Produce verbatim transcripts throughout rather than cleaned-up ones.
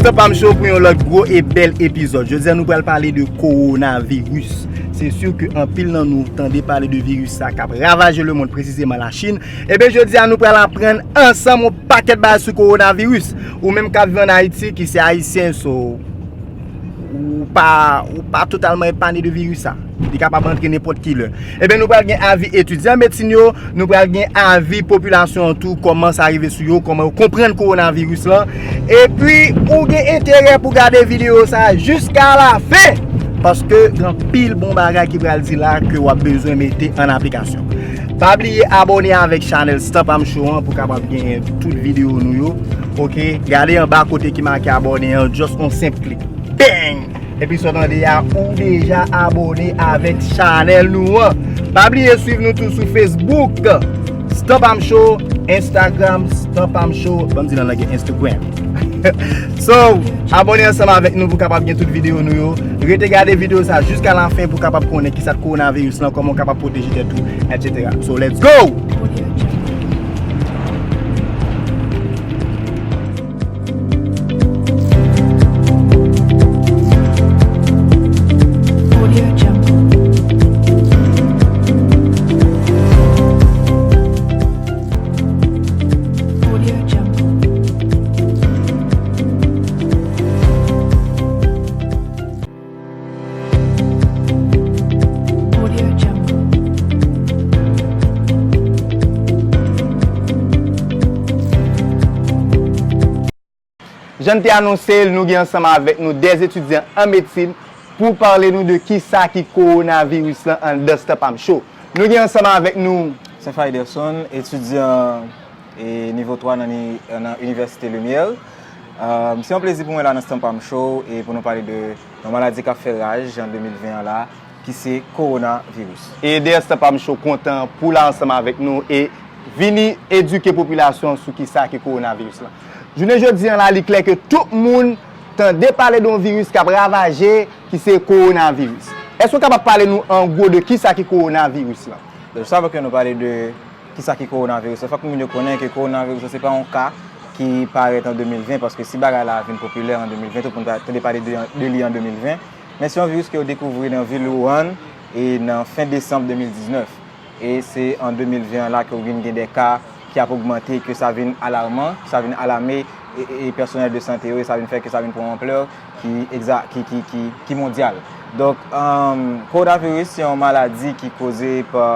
Stan Pam Show pou yon lòt gwo e bèl epizòd. Jodi a, nou pral pale de kowonaviris. Se si ke anpil nan nou tande pale de viris sa k ap ravaje lemonn, presizeman Lachin. Ebyen, jodi a, nou pral aprann ansanm yon pakèt bagay sou kowonaviris. Ou menm k ap viv ann Ayiti, ki se ayisyen, so, ou pa, ou pa totalman epanye de viris sa. Li kapab antre nenpòt ki lè. Ebyen, nou pral gen avi etidyan medsin yo, nou pral gen avi popilasyon an tou, kòman sa rive sou yo, kòman yo konprann kowonaviris lan. Epi, ou gen enterè pou gade videyo sa a jiska lafen, paske gen anpil bon bagay ki pral di la ke w ap bezwen mete an aplikasyon. Pa bliye abòne avèk chanèl Stan Pam Show an pou kapab genyen tout videyo nou yo. Oke, gade anba kote ki make abòne an, just yon senp klik. Bang! Epi sa w tande a, ou deja abòne avèk chanèl nou an. Pa bliye swiv nou tou sou Facebook, Stan Pam Show, Instagram, Stan Pam Show. Ban m di nan lang Instagram. So, abòne ansanm avèk nou pou kapab gen tout videyo nou yo. Rete gade videyo sa jiska lafen pou kapab konnen kisa k kowonaviris lan, kòman w kapab pwoteje tèt ou, et cetera. So, let's go! Jan n te anonse l, nou gen ansanm avèk nou de etidyan an medsin pou pale nou de kisa ki kowonaviris lan anndan Stan Pam Show. Nou gen ansanm avèk nou Seth Iderson, etidyan e nivo twa nan, ni- nan Inivèsite Lumière. Euh, se yon plezi pou mwen la nan Stan Pam Show e pou nou pale de yon maladi k ap fè raj an de mil ven an la, ki se kowonaviris. E dèyè Stan Pam Show kontan pou la ansanm avèk nou e vini edike popilasyon sou kisa ki kowonaviris lan. Jounen jodi an la, li klè ke tout moun tande pale de yon viris k ap ravaje, ki se kowonaviris. Èske w kapab pale nou an gwo de kisa ki kowonaviris lan? Donk, jis avan ke nou pale de kisa ki kowonaviris lan, fòk moun yo konnen ke kowonaviris lan se pa yon ka ki parèt an de mil ven, paske si bagay la vin popilè an de mil ven, tout moun ta tande pale de, de li an de mil ven, men se yon viris ke yo dekouvri nan vil Wuhan e nan fen desanm de mil diznèf. E se an de mil ven an la ke w vin gen de ka ki ap ogmante, ke sa vin alarman, ke sa vin alame e, e, e pèsonèl de sante yo, e sa vin fè ke sa vin pran yon anplè ki egza-, ki, ki, ki, ki mondyal. Donk, um, kowonaviris se yon maladi ki koze pa,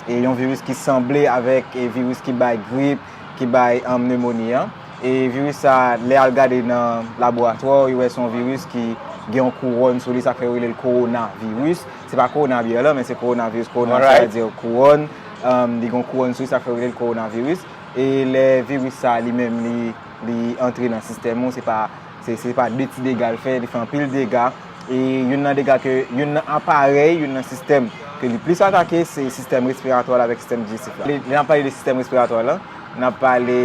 e, yon viris ki sanble avèk, e, viris ki bay grip, ki bay, um, nemoni an. E viris sa, lè al gade nan laboratwa, yo wè se yon viris ki gen yon kouwòn sou li, sa fè yo rele l kowonaviris. Se pa kowona byè lan, men se kowonaviris. Kowona, sa vle di kouwòn. Um, li gen yon kouwòn sou li, sa fè yo rele l kowonaviris. E lè viris sa li menm li, li antre nan sistèm ou, se pa, se, se pa de ti dega l fè, li fè anpil dega. E youn nan dega ke, youn nan aparèy, youn nan sistèm ke li plis atake, se sistèm respiratwa la avèk sistèm dijestif la. Lè, lè n ap pale de sistèm respiratwa la, n ap pale,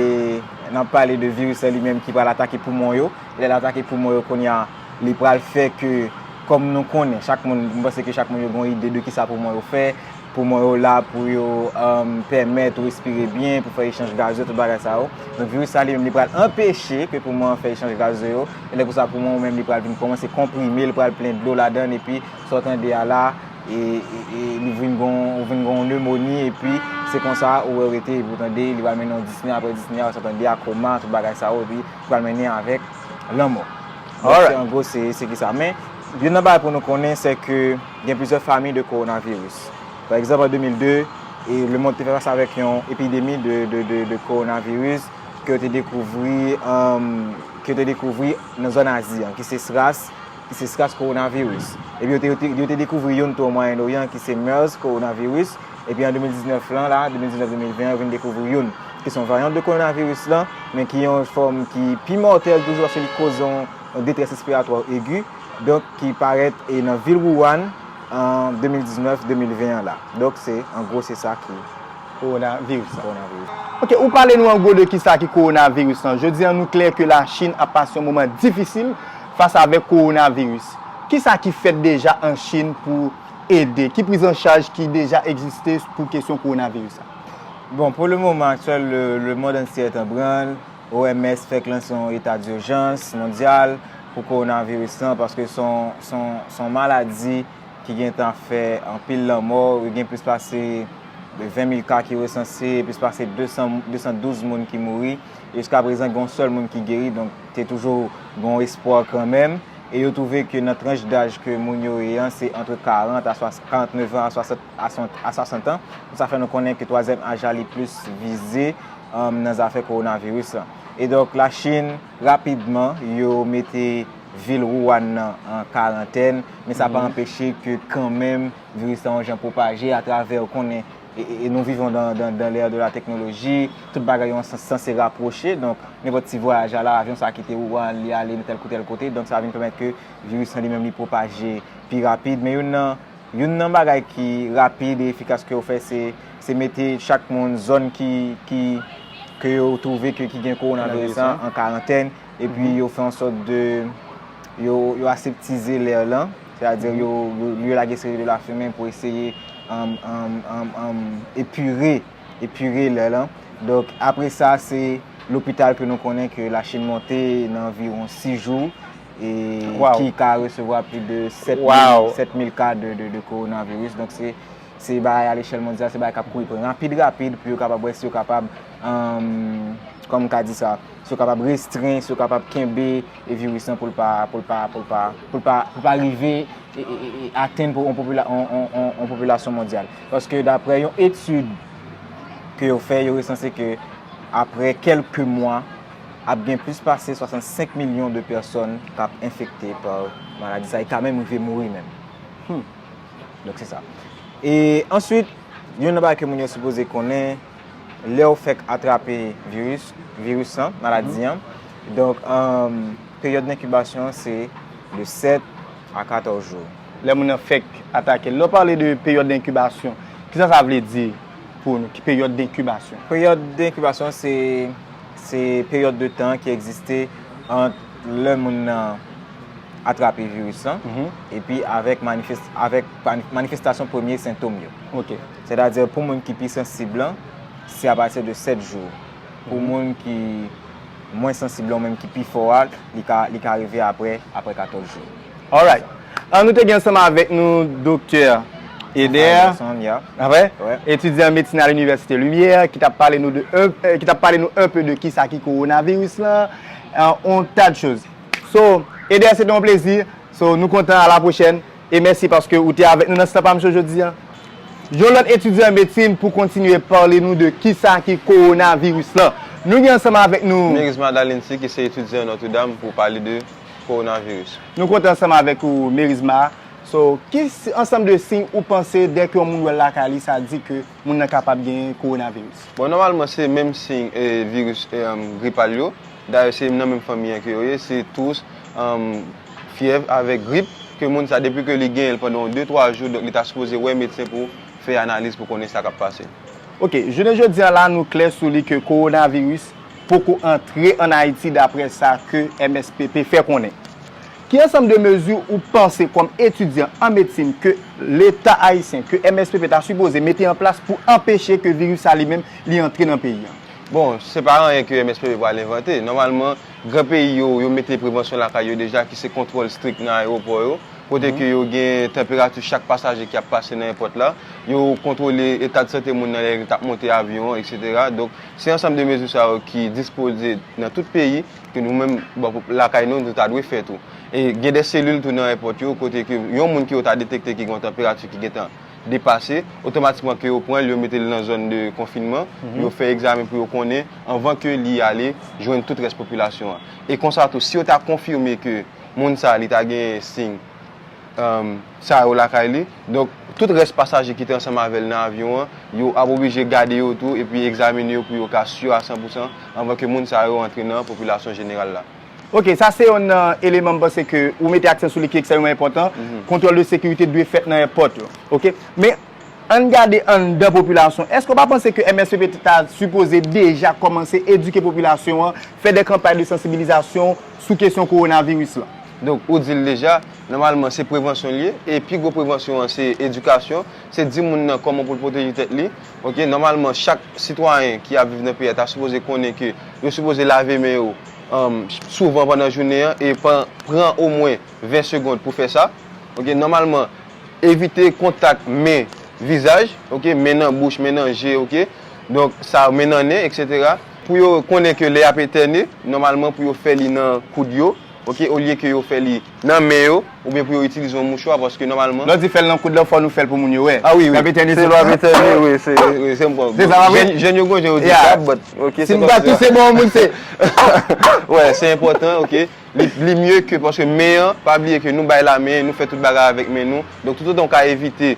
n ap pale de viris la li menm ki pral atake poumon yo. E lè l atake poumon yo kounye a, li pral fè ke, kòm nou konnen, chak moun, m panse ke chak moun yo gen yon ide de kisa poumon yo fè. Poumon yo la pou yo, um, pèmèt ou respire byen, pou fè echanj gaz yo, tout bagay sa yo. Donk, viris sa li menm, li pral anpeche ke poumon an fè echanj gaz yo. E lè konsa, poumon ou menm, li pral vin kòmanse konprime, li pral plen dlo ladan l, epi sa w tande a la, e, e, e li vin gon, ou vin gon nemoni, epi se konsa ou wè rete, epi ou tande, li pral mennen yon disne, apre disne a, sa w tande a koma, tout bagay sa yo, epi li pral mennen avèk lanmò. Donk, alright. Se, an gwo, se, se ki sa. Men, youn nan bagay pou nou konnen, se ke gen plizyè fami de kowonaviris. Pa egzanp, an de mil de, e lemonn te fè fas avèk yon epidemi de, de, de, de kowonaviris ke yo te dekouvri, um, ke yo te dekouvri nan zòn Azi an, ki se SRAS, ki se SRAS kowonaviris. Epi yo te, yo te, yo te dekouvri youn tou o Mwayen Oryan, ki se MERS kowonaviris. Epi an de mil diznèf lan la, de mil diznèf de mil ven, yo vin dekouvri youn, ki se yon varyant de kowonaviris lan, men ki yon fòm ki pi mòtèl toujou, paske li koze yon, yon detrès respiratwa egi, donk ki parèt, e, nan vil Wuhan an de mil diznèf de mil ven an la. Donk se, an gwo, se sa ki kowonaviris la. Kowonaviris. Ok, ou pale nou an gwo de kisa ki kowonaviris lan. Jodi an, nou klè ke Lachin ap pase yon moman difisil fas avèk kowonaviris. Kisa ki fèt deja an Chin pou ede? Ki prizanchaj ki deja egziste pou kesyon kowonaviris la? Bon, pour le moment actuel, le, le monde entier est en branle. O M S fèk lanse yon eta dijans mondyal pou kowonaviris lan, paske se yon, se yon, se yon maladi ki gentan fè anpil lanmò, yo gen plis pase ven mil ka ki resanse, plis pase de san, de san douz moun ki mouri. E jiska prezan, gen yon sèl moun ki geri, donk te toujou gen yon espwa kanmenm. E yo twouve ke nan tranch daj ke moun yo ye an, se antre karant a swa-, karant nèf an a swasant, a swasant, a swasant an. Donk sa fè nou konnen ke twazyèm aj la li plis vize, um, nan zafè kowonaviris lan. E donk, Lachin, rapidman, yo mete vil Wuhan nan an karantèn, men sa pa anpeche ke kanmenm viris lan yon jan pwopaje atravè, ou konnen, e, e, e nou vivons dans, dans, dans l'ère de la technologie, tout bagay yo san-, sanse rapwoche, donk nenpòt ti vwayaj la, avyon sa kite Wuhan, li ale nan tèl kote, tèl kote, donk sa vin pèmèt ke viris lan li menm li pwopaje pi rapid, men youn nan, youn nan bagay ki rapid e efikas ke yo fè, se, se mete chak moun zòn ki, ki, ke yo twouve ke, ki gen kowonaviris lan an karantèn, epi yo fè yon sòt de, yo, yo aseptize lè lan, sètadi yo, yo, yo lage seri de lafimen pou eseye, um, um, um, um, epire, epire lè lan. Donk, apre sa, se lopital ke nou konnen ke Lachin monte nan anviwon sis jou, e ki ka resevwa plis de sèt mil, sèt mil ka de, de, de kowonaviris. Donk, se, se bagay a lechèl mondyal, se bagay k ap kouri pran rapid, rapid, pou yo kapab wè si yo kapab, um, kòman m ka di sa, si yo kapab restren, si yo kapab kenbe e viris lan pou l pa, pou l pa, pou l pa, pou l pa, pou l pa rive e, e, e, e atenn pou yon popila-, yon, yon, yon, yon popilasyon mondyal. Paske daprè yon etid ke yo fè, yo resanse ke apre kèlke mwa, ap gen plis pase swasannsenk milyon de pèsòn k ap enfekte pa maladi sa, e ka menm rive mouri menm. Hmm. Donk se sa. E answit, youn nan bagay ke moun yo sipoze konnen, lè w fèk atrape viris, viris lan, maladi an, donk, um, peryòd denkibasyon an se de sèt a katòz jou. Lè moun nan fèk atake l. Lè w pale de peryòd denkibasyon, kisa sa vle di pou nou, ki peryòd denkibasyon? Peryòd denkibasyon se, se peryòd de tan ki egziste ant lè moun nan atrape viris lan, epi avèk manifest-, avèk manifestasyon premye sentòm yo. Ok. Sètadi, pou moun ki pi sansib lan, se apati de sèt jou. Pou moun ki mwen sansib lan, ou menm ki pi fò a, li ka, li ka rive apre, apre katòz jou. Alright. Ah, nou te gen ansanm avèk nou Doktè Eder. Anderson, yeah. Ah, vre? Etidyan medsin a l'Université Lumière, ki t ap pale nou de, euh, ki t ap pale nou un peu de kisa ki kowonaviris lan, euh, yon ta de choz. So, Eder, se te yon plezi. So, nou kontan, a la pwochèn. E mèsi paske ou te avèk nou nan Stanpa M Show jodi a. Yon lòt etidyan medsin pou kontinye pale nou de kisa ki kowonaviris lan. Nou gen ansanm avèk nou Merisma Dalincy, ki se etidyan Notre Dame, pou pale de kowonaviris. Nou kontan ansanm avèk ou, Merisma. So, ki s-, ansanm de siy ou panse dèke yon moun wè l lakay li, sa di ke moun nan kapab genyen kowonaviris? Bon, nòmalman, se menm siy, e, viris, e, um, gripal yo. Dayè, se nan menm fanmi an ke yo ye. Se tous, um, fyèv avèk grip, ke moun sa, depi ke li genyen l pandan de, twa jou, donk li ta sipoze wè medsen pou fè analiz pou konnen sa k ap pase. Ok, jounen jodi a la, nou klè sou li ke kowonaviris poko antre ann Ayiti, daprè sa ke M S P P fè konnen. Ki ansanm de mezi ou panse kòm etidyan an medsin ke Leta ayisyen, ke M S P P ta sipoze mete an plas pou anpeche ke viris sa li menm li antre nan peyi an? Bon, se pa anyen ke M S P P pral envante. Nòmalman, gran peyi yo, yo mete prevansyon lakay yo deja, ki se kontwòl strik nan ayewopò yo, kote ke yo gen tanperati chak pasaje ki ap pase nan èpòt la, yo kontwole eta de sante moun nan lè l t ap monte avyon an, etsetera. Donk, se ansanm de mezi sa yo ki dispoze nan tout peyi, ke nou menm, bò lakay nou, nou ta dwe fè tou. E gen de selil tou nan èpòt yo, kote ke yon moun ke yo ta detekte ki gen yon tanperati ki gentan depase, otomatikman ke yo pran l, yo mete l nan zòn de konfinman, yo fè egzamen pou yo konnen, anvan ke li ale jwenn tout rès popilasyon an. E konsa tou, si yo ta konfime ke moun sa a, li ta gen siy, um, sa yo lakay li, donk, tout rès pasaje ki te ansanm avè l nan avyon an, yo ap oblije gade yo tou, epi egzamine yo pou yo ka si a san pou san, anvan ke moun sa yo antre nan popilasyon jeneral la. Ok, sa se yon nan eleman m panse ke ou mete aksan sou li ki ekstrèmman enpòtan. Kontwòl de sekirite dwe fèt nan èpòt yo. Ok? Men, ann gade anndan popilasyon. Èske w pa panse ke M S P P ta sipoze deja kòmanse edike popilasyon an, fè de kanpay de sansibilizasyon sou kesyon kowonaviris lan? Donk, ou di l deja, nòmalman, se prevansyon l ye, e pi gwo prevansyon an, se edikasyon, se di moun nan kòman pou l pwoteje tèt li. Oke, nòmalman, chak sitwayen ki ap viv nan peyi a ta sipoze konnen ke yo sipoze lave men yo, um, souvan pandan jounen an, e pran, pran omwen ven segond pou fè sa. Oke, nòmalman, evite kontak men, vizaj, oke, men nan bouch, men nan je, oke. Donk, sa, men nan nen, etsetera. Pou yo konnen ke lè y ap etène, nòmalman pou yo fè li nan koud yo, oke, olye ke yo fè li nan men yo, oubyen pou yo itilize yon mouchwa, paske nòmalman Lè w di fè l nan koud la, fò nou fè l pou moun yo wè. Ah wi, wi. Lè w ap etène, se lè w ap etène, wi, se, wi, se bon. Se sa, pa vre? Jèn, jèn yo gon jan yo di Yeah. Dab, but, oke, Si se m pa kòmsa. Touse bon moun, se Wè, se enpòtan, oke. Li, li mye ke, paske men an, pa bliye ke nou bay lamen, nou fè tout bagay avèk men nou. Donk, toutotan w ka evite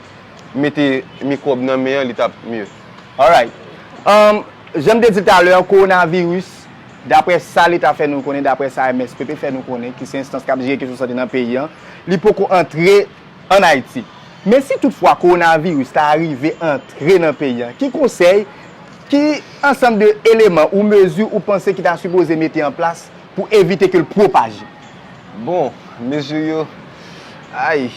mete mikwòb nan men an, li t ap mye. Alright. Um, jan m te di l talè, kowonaviris, daprè sa Leta fè nou konnen, daprè sa M S P P fè nou konnen, ki se enstans k ap jere kesyon sante nan peyi an, li poko antre ann Ayiti. Men si toutfwa kowonaviris ta rive antre nan peyi an, ki konsèy, ki ansanm de eleman ou mezi ou panse ki ta sipoze mete an plas pou evite ke l pwopaje? Bon, mezi yo, ay,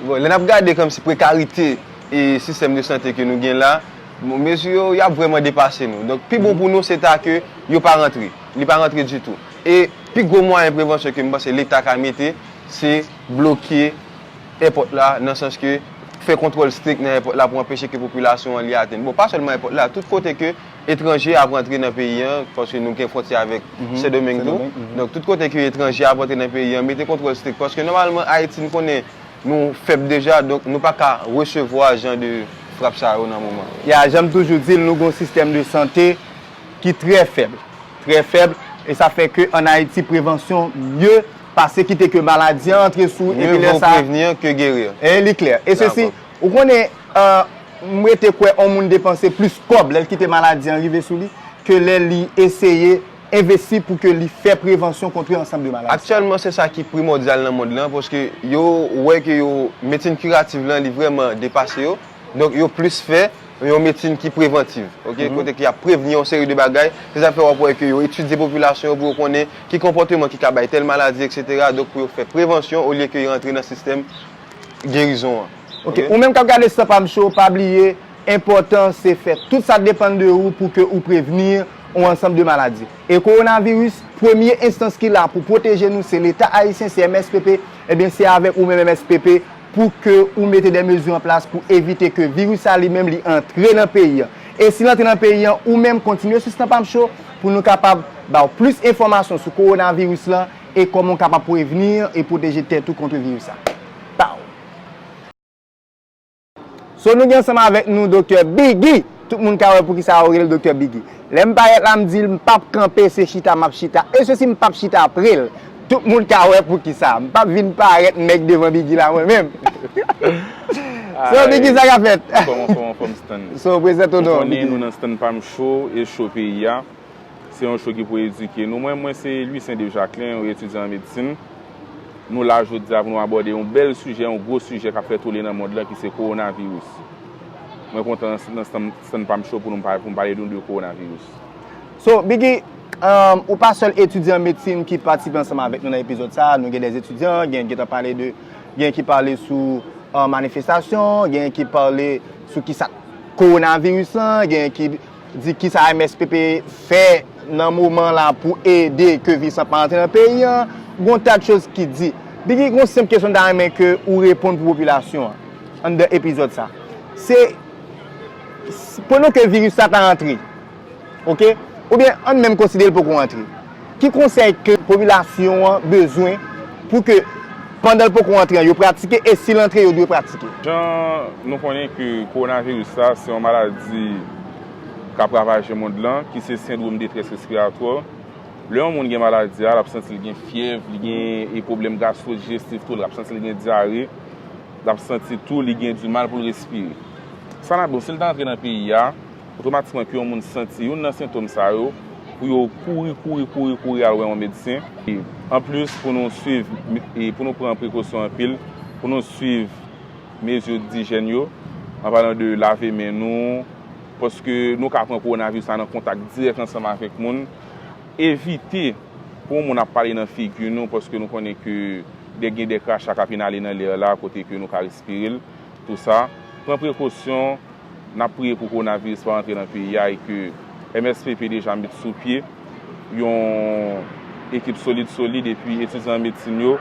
bon, lè n ap gade kòmsi prekarite e sistèm de sante ke nou gen la, bon, mezi yo, y ap vrèman depase nou. Donk, pi bon pou nou, se ta ke yo pa rantre. Li pa rantre ditou. E pi gwo mwayen prevansyon ke m panse Leta ka mete, se bloke èpòt la, nan sans ke fè kontwòl strik nan èpòt la pou anpeche ke popilasyon an li atenn. Bon, pa sèlman èpòt la, tout kote ke etranje ap rantre nan peyi an, paske nou gen fwontyè avèk Mhm. Sendomeng tou. Sendomeng, mhm. Donk, tout kote ke etranje ap rantre nan peyi an, mete kontwòl strik. Paske nòmalman, Ayiti, n konnen nou fèb deja, donk nou pa ka resevwa jan de frap sa yo nan moman. Ya, jan m toujou di l, nou gen yon sistèm de sante ki trè fèb. Trè fèb. E sa fè ke ann Ayiti, prevansyon mye pase kite ke maladi an antre sou ou, Mieux epi lè vaut sa prévenir que guérir. E li klè. E sesi, Dakò. Ou konnen, euh, m rete kwè yon moun depanse plis kòb lè l kite maladi an rive sou li, ke lè li eseye envesti pou ke li fè prevansyon kont yon ansanm de maladi. Aktyèlman, se sa ki primòdyal nan mond lan, paske yo wè ke yo, medsin kirativ lan, li vrèman depase yo. Donk, yo plis fè yon medsin ki prevantiv, oke? Mhm. Kote ki ap prevni yon seri de bagay. Se sa fè w ap wè ke yo etidye popilasyon yo pou yo konnen ki konpòteman ki ka bay tèl maladi, etsetera. Donk, pou yo fè prevansyon olye ke yo antre nan sistèm gerizon an. Oke, oke? Ou menm k ap gade San Pam Show, pa bliye, enpòtan se fè tout sa depann de ou pou ke ou prevni yon ansanm de maladi. E kowonaviris, premye enstans ki la pou pwoteje nou, se Leta ayisyen, se M S P P. Ebyen, se avèk ou menm M S P P pou ke ou mete de mezi an plas pou evite ke viris sa li menm li antre nan peyi an. E si l antre nan peyi an, ou menm kontinye swiv San Pam Show pou nou kapab ba w plis enfòmasyon sou kowonaviris lan e kòman w kapab prevni e pwoteje tèt ou kont viris sa. Pow! So, nou gen ansanm avèk nou Doktè Biggy. Tout moun ka wè poukisa yo rele l Doktè Biggy. Lè m parèt la, m di l m p ap kanpe, se chita m ap chita. E sesi m p ap chita apre l. Tout moun ka wè poukisa. M p ap vin parèt nèg devan Biggy la mwen menm. So, Biggy, sa k ap fèt? Anfòm, anfòm, anfòm, Stan. So, prezante w non, Biggy. Ou konnen nou nan Stan Pam Show e show peyi a. Se yon show ki pou edike nou. Mwen, mwen se Louis Saint Dave Jacquelin, yon etidyan an medsin. Nou la jodi a pou nou abòde yon bèl sijè, yon gwo sijè k ap fè tole nan mond lan, ki se kowonaviris. Mwen kontan nan, nan Stan, Stan Pam Show pou nou pa-, pou m pale nou de kowonaviris. So, Biggy, um, ou pa sèl etidyan an medsin ki patisipe ansanm avèk nou nan epizòd sa a. Nou gen de etidyan, gen, gen tan pale de, gen ki pale sou, uh, manifestasyon, gen ki pale sou kisa kowonaviris lan, gen ki di kisa M S P P fè nan moman la pou ede ke viris lan pa antre nan peyi an. Gon ta choz ki di. Biggy, gon senp kesyon m ta renmen ke ou reponn pou popilasyon an, anndan epizòd sa. Se, s-, pandan ke viris la ta antre, oke? Oubyen, ann menm konsidere l poko antre. Ki konsèy ke popilasyon an bezwen pou ke, pandan l poko antre an, yo pratike, e si l antre, yo dwe pratike? Jan nou konnen ke kowonaviris la, se yon maladi k ap ravaje mond lan, ki se sendwòm detrès respiratwa. Lè yon moun gen maladi a, l ap santi l gen fyèv, li gen, e, pwoblèm gastro-dijestif tou, l ap santi l gen dyare, l ap santi tou li gen dimal pou l respire. Sa n ap di w, si l ta antre nan peyi a, otomatikman ke yon moun santi youn nan sentòm sa yo, pou yo kouri, kouri, kouri, kouri al wè yon medsen. E anplis, pou nou swiv, e pou nou pran prekosyon anpil, pou nou swiv mezi dijèn yo, an palan de lave men nou, paske nou ka pran kowonaviris la nan kontak dirèk ansanm avèk moun. Evite pou yon moun ap pale nan figi nou, paske nou konnen ke De, gen de kracha k ap inale nan lè la, kote ke nou ka respire l, tou sa. Pran prekosyon, n ap priye pou kowonaviris pa rantre nan peyi a e ke M S P P deja met sou pye yon ekip solid, solid, epi etidyan an medsin yo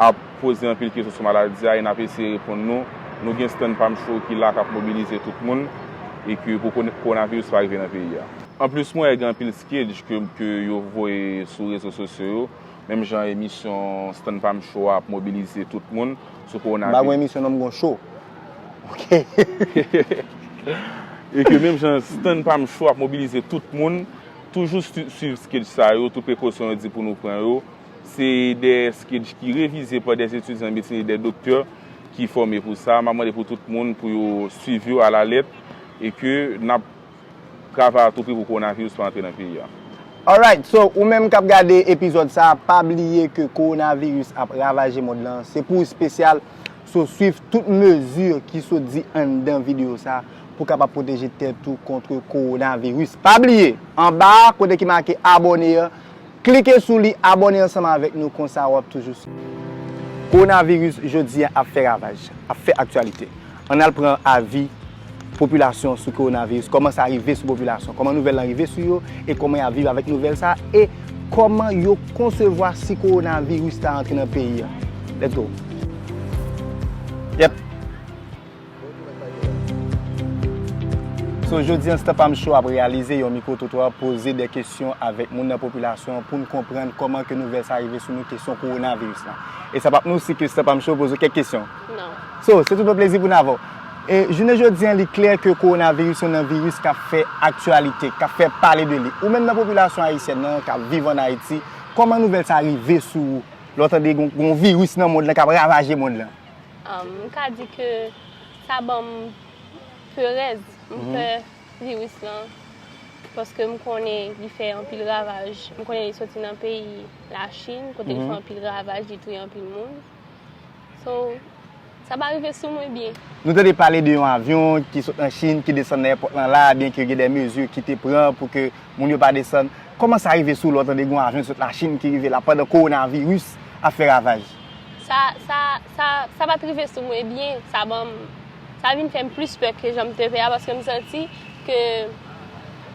ap poze anpil kesyon sou maladi a e n ap eseye reponn nou. Nou gen stand Pam Show ki la, k ap mobilize tout moun, e ke pou kowonaviris pa rive nan peyi a. Anplis, mwen wè gen anpil sketch ke, ke yo voye sou rezo sosyo yo, menm jan emisyon Stand Pam Show ap mobilize tout moun sou kowonaviris. M pa gon emisyon non, m gon show. Ok. E ke menm jan Stand Pam Show ap mobilize tout moun, toujou sui-, swiv sketch sa yo, tout prekosyon yo di pou nou pran yo. Se de sketch ki revize pa de etidyan medsin e de doktè ki fòme pou sa. M ap mande pou tout moun pou yo swiv yo alalèt e ke n ap travay a tou pri pou kowonaviris pa antre nan peyi a. Alright, so ou menm k ap gade epizòd sa, pa bliye ke kowonaviris ap ravaje mond lan. Se pou ou espesyal, so swiv tout mezi ki sot di anndan videyo sa pou w kapab pwoteje tèt ou kont kowonaviris. Pa bliye, anba kote ki make abòne an, klike sou li, abòne ansanm avèk nou, konsa w ap toujou swiv. Kowonaviris jodi a ap fè ravaj, ap fè aktyalite. Ann al pran avi popilasyon sou kowonaviris, kòman sa rive sou popilasyon, kòman nouvèl lan rive sou yo, e kòman y ap viv avèk nouvèl sa, e kòman yo konsevwa si kowonaviris la antre nan peyi a. Let's go. Yep. So, jodi an, Stand Pam Show ap reyalize yon mikwo twotwa, poze de kesyon avèk moun nan popilasyon an pou n konprann kòman ke nouvèl sa rive sou nou, kesyon kowonaviris la. E sa p ap nou si ke Stand Pam Show poze w kèk kesyon. Non. So, se tout yon plezi pou n avè w. E jounen jodi an, li klè ke kowonaviris se yon nan viris k ap fè aktyalite, k ap fè pale de li. Ou menm nan popilasyon ayisyèn nan k ap viv ann Ayiti, kòman nouvèl sa rive sou ou? Lè w tande gon, gon viris nan mond lan k ap ravaje mond lan. Um, m ka di ke sa ban m perèz. M pè viris lan, paske m konnen li fè anpil ravaj. M konnen li soti nan peyi Lachin, kote li fè anpil ravaj, li touye anpil moun. So, sa pa rive sou mwen byen. Nou tande pale de yon avyon ki sot nan Chin, ki desann nan èpòt lan la, byenke gen de mezi ki te pran pou ke moun yo pa desann. Kòman sa rive sou ou lè w tande gen yon avyon ki sot Lachin ki rive la pandan kowonaviris ap fè ravaj? Sa, sa, sa, sa pa t rive sou mwen byen, sa ban m, sa vin fè m plis pè ke jan m te pè a, paske m santi ke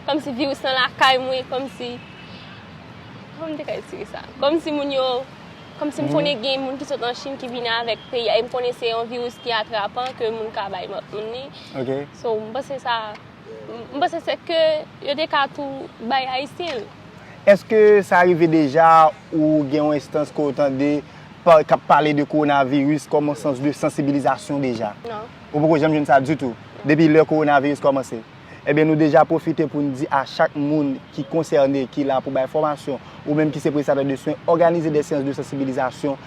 kòmsi viris lan lakay mwen, kòmsi, kòman m te ka esplike sa? Kòmsi moun yo, kòmsi m konnen gen moun ki sot nan Chin ki vini avèk peyi a, e m konnen se yon viris ki atrapan, ke moun ka bay lòt moun li. Ok. So, m panse sa, m panse se ke yo te ka tou bay Ayisyen l. Èske sa rive deja ou gen yon enstans ke w tande pa, k ap pale de kowonaviris kòm yon sans de sansibilizasyon deja? Non. Ou poko janm jwenn sa ditou, depi lè kowonaviris kòmanse? Ebyen, nou deja pwofite pou n di a chak moun ki konsène, ki la pou bay fòmasyon, ou menm ki se prestatè de swen, òganize de seyans de sansibilizasyon.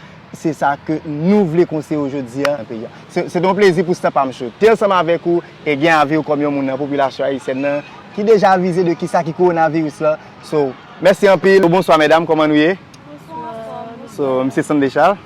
Se sa ke nou vle konseye w jodi a nan peyi a. Se, se te yon plezi pou Stand Pam Show te ansanm avèk ou e gen avi w kòm yon moun nan popilasyon ayisyèn nan ki deja avize de kisa ki kowonaviris lan. So, mèsi anpil. Bonswa, medam, kòman nou ye? So, m se Sandé Charles,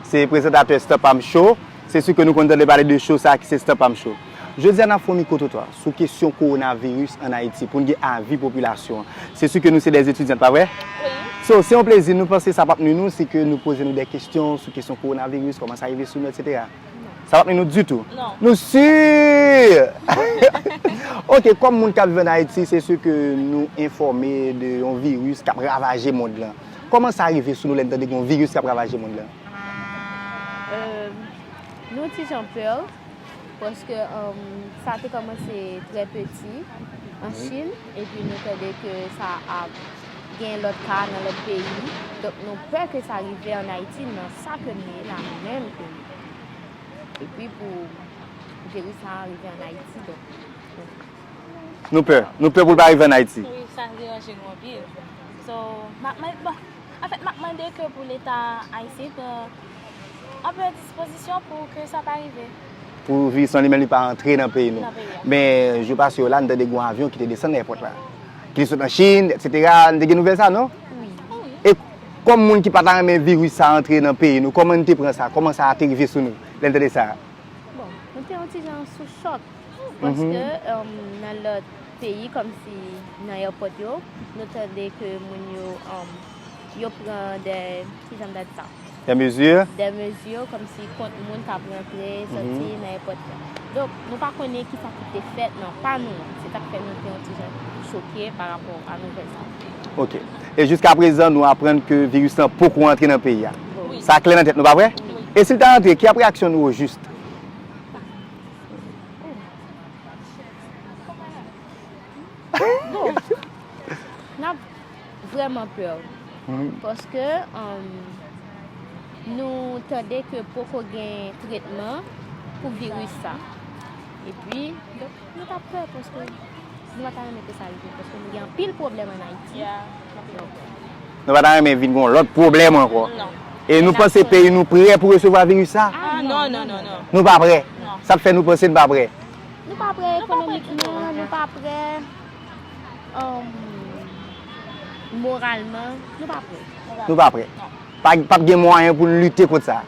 se prezantatè Stand Pam Show. Se si ke nou konn tande pale de show sa ki se Stand Pam Show. Jodi a, n ap fè yon mikwo twotwa sou kesyon kowonaviris ann Ayiti, pou n gen avi popilasyon an. Se si ke nou se de etidyan, pa vre? Wi. So, se yon plezi, nou panse sa p ap nwi nou si ke nou poze nou de kesyon sou kesyon kowonaviris, kòman sa rive sou nou, etsetera. Sa p ap nwi nou ditou. Non. Nou si! Ok, kòm moun k ap viv ann Ayiti, se si ke nou enfòme de yon viris k ap ravaje mond lan. Kòman sa rive sou nou lè n tande gen yon viris k ap ravaje mond lan? Euh, nou ti jan pè, paske, um, sa te kòmanse trè piti an Chin, epi nou tande ke sa ap gen lòt ka nan lòt peyi. Donk, nou pè ke sa rive ann Ayiti, nan sa ke nou ye la menm ke nou ye. Epi pou viris sa rive ann Ayiti, donk, nou Nou pè. Nou pè pou l pa rive ann Ayiti. Wi, sa deranje nou anpil. So, m ap mande, bon, anfèt, m ap mande ke pou Leta ayisyen pran anpil dispozisyon pou ke sa pa rive. Pou viris lan li menm li pa antre nan peyi nou. Nan peyi a. Men, jou pase yo la, n tande gen yon avyon ki te desann nan èpòt la. Ki te sot nan Chin, etsetera. N te gen nouvèl sa, non? Wi. E kòm moun ki pa ta renmen viris sa antre nan peyi nou, kòman n te pran sa? Kòman sa te rive sou nou, lè n tande sa? Bon, nou te yon ti jan sou chòk. Paske, um, nan lòt peyi, kòmsi nan èpòt yo, nou tande ke moun yo, um, yo pran de, kijan m ta di sa? Des mesures. Des mesures, kòmsi kont moun k ap rantre, sòti nan enpòt. Donk, nou pa konnen ki sa ki te fèt nan pa nou an. Se sa k fè nou te yon ti jan choke pa rapò a nouvèl sa. Ok. E jiska prezan, nou aprann ke viris lan poko antre nan peyi a. Sa klè nan tèt nou, pa vre? E si l ta antre, ki ap reyaksyon nou ojis? Bon, n ap vrèman pè. Paske nou tande ke poko gen tretman pou viris sa. Epi, donk, nou t ap pè paske nou pa ta renmen ke sa rive. Paske nou gen anpil pwoblèm ann Ayiti. Donk, Nou pa ta renmen vin gen yon lòt pwoblèm ankò. Non. E nou panse peyi nou prè pou resevwa viris sa? Ah, non, non, non, non. Nou pa prè. Sa k fè nou panse nou pa prè? Nou pa prè ekonomikman, nou pa prè um, moralman, nou pa prè. Nou pa prè. Pa p ap gen mwayen pou n lite kont sa.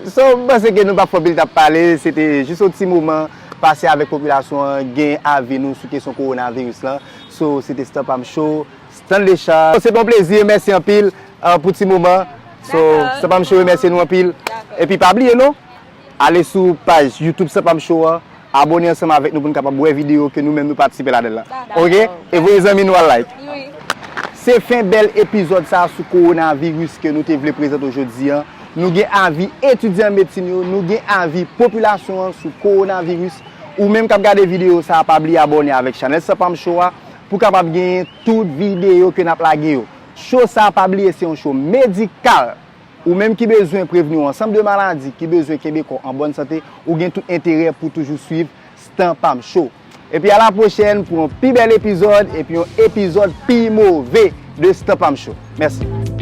So, m panse ke nou p ap fè anpil t ap pale, se te jis yon ti moman pase avèk popilasyon an, gen avi nou sou kesyon kowonaviris lan. So, se te Stan Pam Show, Stanley Charles. Se te yon plezi, mèsi anpil uh, pou ti moman. So, Stan Pam Show, remèsye nou anpil. Epi pa bliye non, ale sou paj YouTube Stan Pam Show an, abòne ansanm avèk nou pou n kapab wè videyo ke nou menm nou patisipe ladan l lan. Ok? E voye zanmi nou al like. Se fen bèl epizòd sa sou kowonaviris ke nou te vle prezante w jodi an. Nou gen avi etidyan medsin yo, nou gen avi popilasyon an sou kowonaviris. Ou menm k ap gade videyo sa, pa bliye abòne avèk chanèl Stan Pam Show a pou kapab genyen tout videyo ke n ap lage yo. Show sa, pa bliye, se yon show medikal. Ou menm ki bezwen prevni yon ansanm de maladi, ki bezwen kenbe kò an bòn sante, ou gen tout enterè pou toujou swiv Stan Pam Show. Epi a la pwochèn pou yon pi bèl epizòd epi yon epizòd pi move de Stan Pam Show. Mèsi.